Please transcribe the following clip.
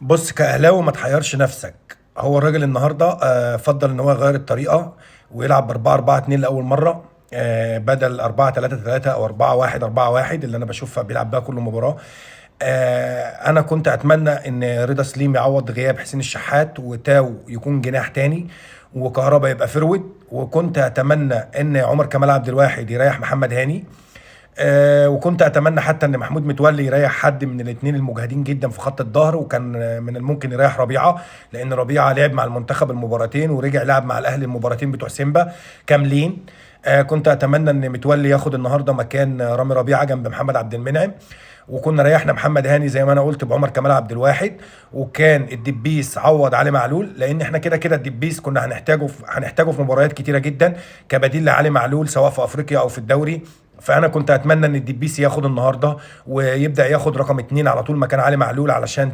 بص، كأهلاوي ما تحيرش نفسك. هو الراجل النهارده فضل ان هو يغير الطريقة ويلعب ب 4-4-2 لاول مره، بدل 4-3-3 او 4-1-4-1 اللي انا بشوفها بيلعب بيها كل مباراه. انا كنت اتمنى ان رضا سليم يعوض غياب حسين الشحات، وتاو يكون جناح تاني، وكهربا يبقى forward، وكنت اتمنى ان عمر كمال عبد الواحد يريح محمد هاني. وكنت اتمنى حتى ان محمود متولي يريح حد من الاثنين المجهدين جدا في خط الظهر، وكان من الممكن يريح ربيعه، لان ربيعة لعب مع المنتخب المباراتين ورجع لعب مع الاهلي المباراتين بتوع سيمبا كاملين. كنت اتمنى ان متولي ياخد النهارده مكان رامي ربيعة جنب محمد عبد المنعم، وكنا ريحنا محمد هاني زي ما انا قلت بعمر كمال عبد الواحد، وكان الدبيس عوض علي معلول، لان احنا كده كده الدبيس كنا هنحتاجه في مباريات كتيرة جدا كبديل لعلي معلول سواء في افريقيا او في الدوري. فانا كنت اتمنى ان الدبيس ياخد النهارده ويبدا ياخد رقم 2 على طول مكان علي معلول علشان